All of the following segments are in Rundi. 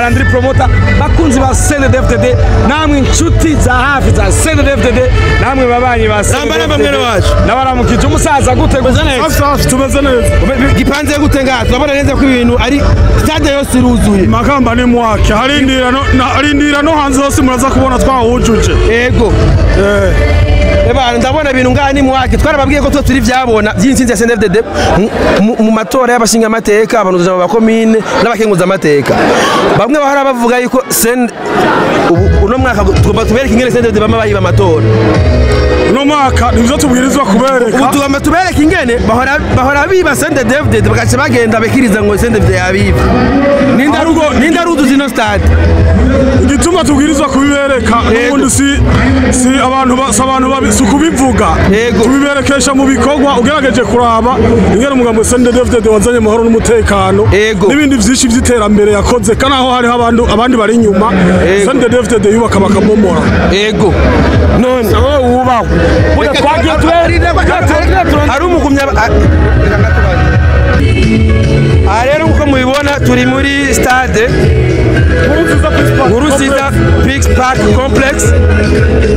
Landry Promoter, bakunzi ba CNDD-FDD, namwe inshuti za hafi za CNDD-FDD, namwe babanyi ba Namba namba mwene wacu. Nabaramukije umusaza gute gute? Safi, tumeze neza. Gipanze gute ngaha? Turabona neza ko ibintu ari stade yose iruzuye. Makamba ni mwake, harindira no harindira no hanze hose muraza kubona twawujuje. Yego. Eba ndabona ibintu ngaha ni mwake. Twarababwiye ko turi vyabona by'intsinzi ya CNDD-FDD mu matora y'abashinga amateka, abanuza mu bakomine n'abakenguza amateka. Bamwe bahora bavuga yuko ubu uno mwaka tugomba tubereke ingene CNDD-FDD bama bayiba amatora. Uno mwaka nivyo tubwirizwa kubereka. Ubu tugomba tubereke ingene bahora biba CNDD-FDD bagaca bagenda bekiriza ngo CNDD-FDD yabiba. Ninda ruduza ino stade. Igituma tubwirizwa kubibereka n'ubundi si abantu abantu babi si kubivuga, tubiberekesha mu bikorwa. Ugerageje kuraba ingene umugambi wa CNDD-FDD wazanye amahoro n'umutekano n'ibindi vyinshi vy'iterambere yakoze, kandi aho hariho abandi bari inyuma CNDD-FDD yubaka bakabomora. Yego. None wowe wubaho twagiye hari umugumya. Aha rero nkuko mubibona turi muri stade Nkurunziza Peace Park Complex.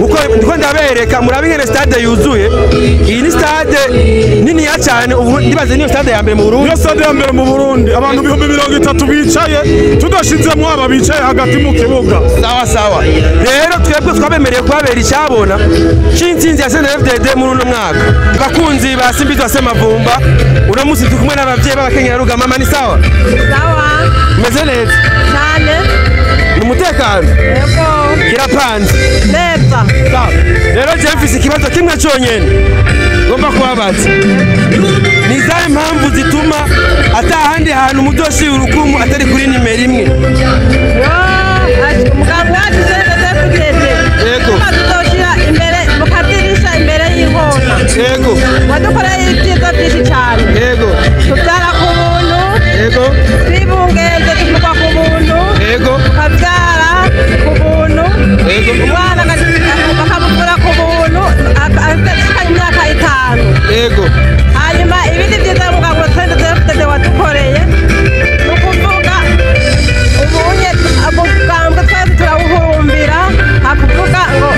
Uko ndiko ndabereka murabe ingene stade yuzuye. Iyi ni stade niniya cyane, ubu ndibaze niyo stade ya mbere mu Burundi. Niyo stade ya mbere mu Burundi, abantu 30,000 bicaye, tudashizemo aba bicaye hagati mu kibuga. Sawa sawa. Rero twebwe twabemereye kubabera icyabona c'intsinzi ya CNDD-FDD muri uno mwaka. Bakunzi ba Simbizi wa Semavumba, uno munsi turi kumwe n'abavyeyi b'abakenyera mama, ni sawa? Sawa. Meze neza? Cyane. Ni umutekano? Yego. Kirapanze? Neza. Sawa. Rero je mfise ikibazo kimwe cyonyene ngomba kubabaza. Ni izahe mpamvu zituma ata handi hantu mudoshi urukumu atari kuri nimero imwe? Umugambi wacu CNDD-FDD. Yego. Tuzoshira imbere mukadirisha imbere y'inkona. Yego. Wadukoreye ibyiza byinshi cyane. Yego. Tubyara ku buntu. Yego. Twibungenze tuvuga ku buntu. Yego. Tukabyara ku buntu. Yego. Umwana bakamuvura ku buntu ashikanye imyaka 5. Yego. Hanyuma ibindi byiza umugambi wa CNDD-FDD wadukoreye ni ukuvuga ubunye umugambwe twese turawuhurumbira, hakuvuga ngo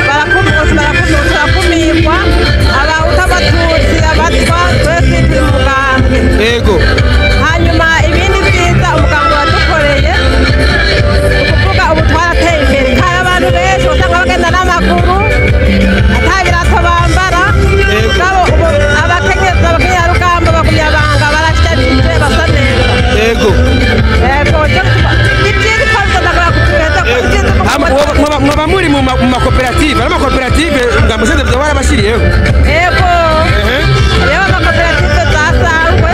turakumirwa, abahutu, abatutsi, abatwa, twese turi mu mugambwe. Yego. Hanyuma ibindi byiza umugambwe wadukoreye ni ukuvuga ubu twarateye imbere. Hari abantu benshi usanga bagenda n'amaguru ata birato bambara, mugabo ubu abakenyezi abakenyerarugamba bagumyabanga barasharije basa neza. Yego. Yego. Ibyiza twabitondagura kutuheza ko ibyiza. Mwaba muri mu makoperative, ari amakoperative umugambi CNDD-FDD warabashiriyeho? Yego. Rero amakoperative za Sangwe.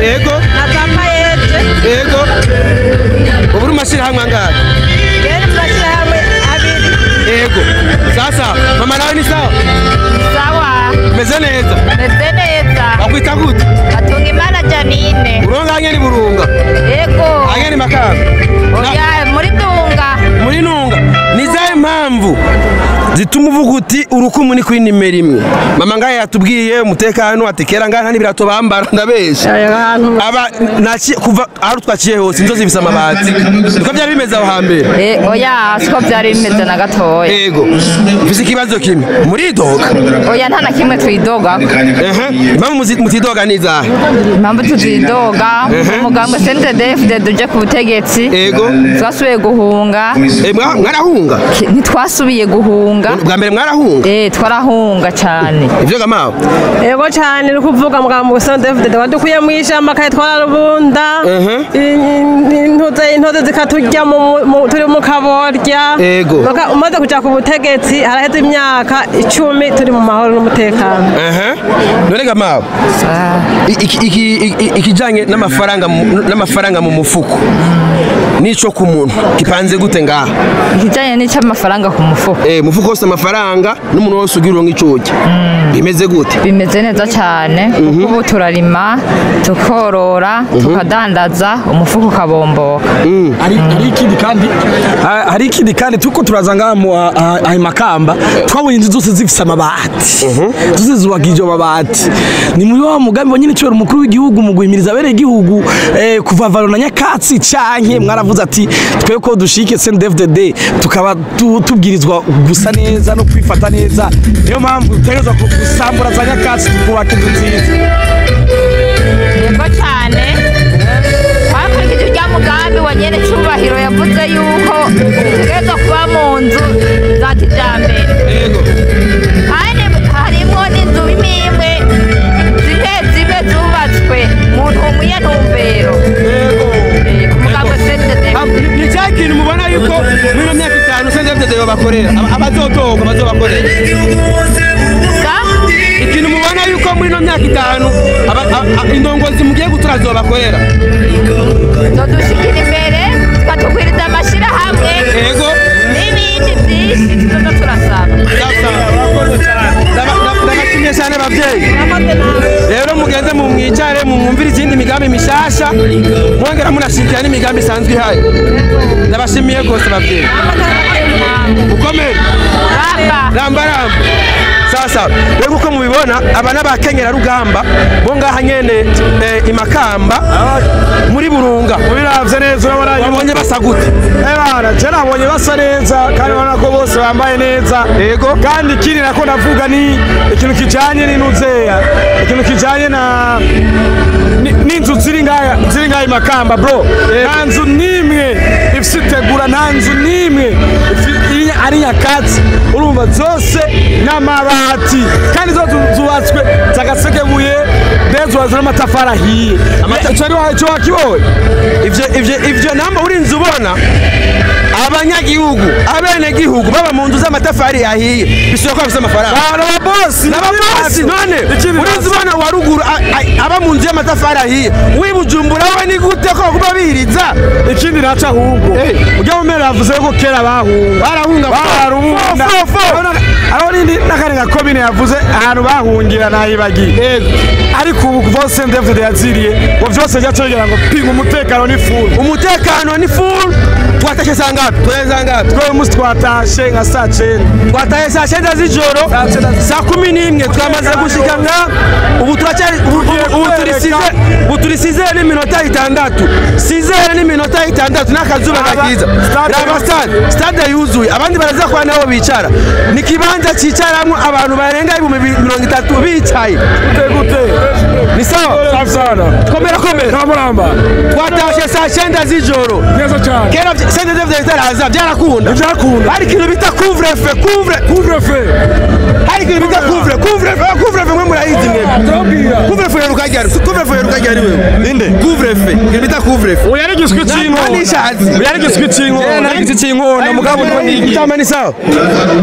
Yego. Na za Payeje. Yego. Ubu uri mu mashyirahamwe angahe? Rero mu mashyirahamwe 2. Yego. Sasa mama nawe ni sawa? Sawa. Meze neza? Meze neza. Bakwita gute? Batunga Imana Janine. Uronga anyeni Burunga? Yego. Anyeni Makamba? Oya, muri Ntunga. Muri Ntunga. Ni izahe mpamvu zituma uvuga uti urukumu ni kuri nimero imwe? Mama ngahe yatubwiye umutekano, ati kera ngaha n'ibirato bambara, ndabesha. Aba naci kuva aho twaciye hose inzo zifise amabati. Niko byari bimeze aho hambere? Oya, siko byari bimeze na gatoya. Yego. Mfise ikibazo kimwe. Muridoga? Oya, nta na kimwe twidoga. Impamvu mutidoga ni izahe? Impamvu tutidoga, umugambi CNDD-FDD uje ku butegetsi. Yego. Twasubiye guhunga. Mwarahunga? Ntitwasubiye guhunga. Bwa mbere mwarahunga? Twarahunga cyane. Ivyo gamawe? Yego cyane, ni ukuvuga umugambi wa CNDD-FDD wadukuye mu ishamba kare twararubunda. Intoze zikaturya turi mu kaborya. Yego. Umaze kuja ku butegetsi haraheze imyaka 10 turi mu mahoro n'umutekano. None gamawe? Ikijanye n'amafaranga mu mufuko nico ku muntu kipanze gute ngaha? Ikijanye n'ico amafaranga ku mufuko. Mufuko wose ufite amafaranga n'umuntu wese ugira uronka ico urya. Bimeze gute? Bimeze neza cyane, kuko ubu turarima, tukorora, tukadandaza, umufuko ukabomboka. Hari ikindi kandi tuko turaza ngaha mu ayo Makamba, twabonye inzu zose zifise amabati, zose zubakije amabati. Ni muri wa mugambi wa nyine cyo umukuru w'igihugu mu guhimiriza abere igihugu kuva varo na nyakatsi, canke mwaravuze ati twe ko dushike CNDD-FDD tukaba tubwirizwa gusa neza no kwifata neza, niyo mpamvu dutegerezwa gusambura za nyakatsi tukubaka inzu nziza. Yego cyane, twakurikije urya mugambi wa nyene cubahiro yavuze yuko dutegerezwa kuba mu nzu za kijambere. Kandi harimwo n'inzu imwe imwe zimwe zimwe zubatswe mu ntumbero ntumbero. Ku mugambi wa CNDD. Ni cya kintu mubona yuko muri ino myaka 5 CNDD-FDD yobakorera, abazotorwa bazobakorera. Ikintu mubona yuko muri ino myaka 5 indongozi mugiye gutora zobakorera. Zodushikira imbere, tukatugwiriza amashirahamwe. Yego. N'ibindi byinshi tuzoza turasaba. Ndabashimiye cyane abavyeyi. Rero mugenze mu mwicare mumwumvire izindi migambi mishasha, mwongera munashikira n'imigambi isanzwe ihari. Ndabashimiye rwose abavyeyi. Mukomere. Ramba ramba. Sasa rero uko mubibona aba n'abakenyera rugamba bo ngaha nyene Imakamba muri Burunga. Ubiravye neza urabona babonye basa gute? Ebana je nabonye basa neza kandi urabona ko bose bambaye neza. Yego. Kandi ikindi nako ndavuga ni ikintu kijanye n'intuzeya, ikintu kijanye na n'inzu ziri ngaha Imakamba bro. Nta nzu nimwe ifise itegura, nta nzu nimwe ari nyakatsi, urumva zose n'amabati kandi zose zubatswe zagasekebuye, zubatswe n'amatafari ahiye. Ico ari ico wakibonye? Ivyo namba urinze ubona abanyagihugu abenegihugu baba mu nzu z'amatafari ahiye bishoboka ko bafise amafaranga. N'ababosi n'ababosi none urinze ubona wa ruguru aba mu nzu y'amatafari ahiye w'ibujumbura we ni gute ko kuba biriza? Ikindi naca ahubwo ujya mumera yavuze ko kera bahunga barahunga bararubunda. Aho nindi n'akandi gakomine yavuze ahantu bahungira nahibagiye. Ariko ubu kuva CNDD-FDD yaziriye ngo vyose byacogera ngo pinga umutekano ni full. Umutekano ni full. Twatashe saa ngapi? Tweza ngapi? Twe umunsi twatashe nka saa 9. Twataye saa 9 z'ijoro, saa 11 twamaze gushika nga ubu turacyari ubu turi 6 n'iminota 6. 6 n'iminota 6 n'akazuba gakiza. Raba stade yuzuye, abandi baraza kwa nabo bicara. Ni kibanza cicaramwo abantu barenga 30,000 bicaye. Gute? Ni sawa? Sawa. Komera komera. Muramba. Twatashe saa 9 z'ijoro. Neza cyane. Kera CNDD-FDD itaraza byarakunda. Byarakunda. Hari ikintu bita couvre-feu, couvre-feu. Hari ikintu bita couvre-feu mwe murayizi mwe. Couvre-feu yeruka ryari? Couvre-feu yeruka ryari wewe? Inde? Couvre-feu. Ikintu bita couvre-feu. Oya ari igiswi cy'inkona. Oya ari igiswi cy'inkona. Ari igiswi cy'inkona mugabo ndo nigi. Itama ni sawa.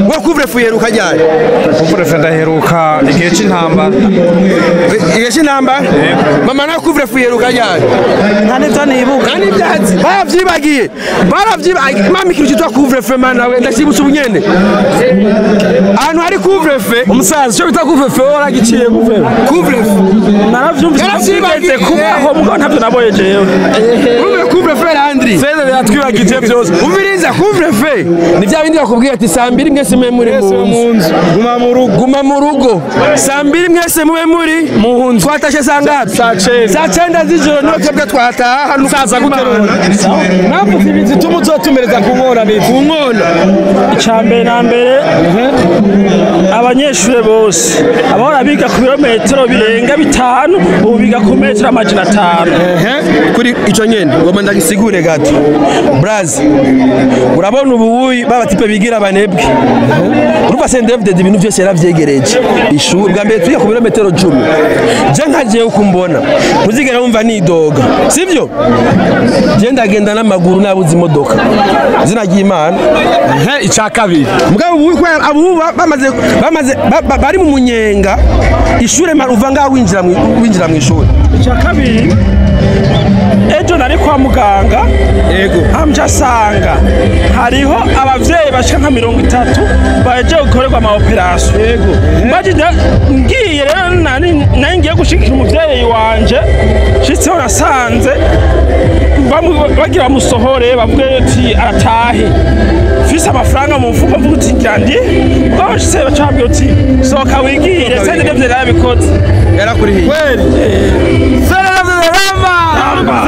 Wo couvre-feu yeruka ryari? Couvre-feu ndaheruka igihe cy'intambara. Igihe cy'intambara? Mama na couvre-feu yeruka ryari? Nta nivyo nibuka. Nta nivyazi. Baravyibagiye. Baravyibagiye. Mama ikintu cyitwa couvre-feu mana we ndashibutse ubunyene. Ahantu hari couvre-feu umusaza cyo bita couvre-feu waragiciye couvre-feu. Naravyumvise Yaravyibagiye. kubaho mugabo ntavyo nabonye jewe. Urumva couvre-feu Landry. Seze yatwibagije byose. Umviriza couvre-feu. Ni bya bindi bakubwiye ati saa 2 mwese mube muri mu nzu. Guma mu rugo. Guma mu rugo. Saa 2 mwese mube muri mu nzu. Twatashe saa ngapi? Saa 9. Saa 9 z'ijoro niho twebwe twataha hano. Saza gute rero? Navuze ibintu bituma uzotumereza ku nkona ni ku nkona. Icambere na mbere abanyeshure bose abahora biga ku birometero birenga 5 ubu biga ku metero 500. Kuri ico nyene ngoma ndagisigure gato. Braz urabona ubu baba tipe bigira banebwe. Urumva CNDD-FDD ibintu byose yaravyegereje. Ishuri bwa mbere tujya ku birometero 10. Je nkagiye ukumbona muzigera wumva nidoga. Sivyo? Je ndagenda n'amaguru nabuze imodoka. Izina ry'Imana. Ica kabiri. Mugabo ubu abo bamaze bari mu munyenga ishure uva ngaho winjira mu ishuri. Ica kabiri ejo nari kwa muganga Yego. Hamja asanga hariho abavyeyi bashika nka 30 baje gukorerwa ama operation. Yego. Mbaje ngiye rero nari ngiye gushigikira umuvyeyi wanje, shitseho nasanze bagira bamusohore, bavuge uti aratahe, mfise amafaranga mu mufuko, mvuga uti ngira ndi ubwo nshitse baca bambwira uti sohoka wigire. CNDD-FDD yarabikoze. Yarakurihiye. Kweli.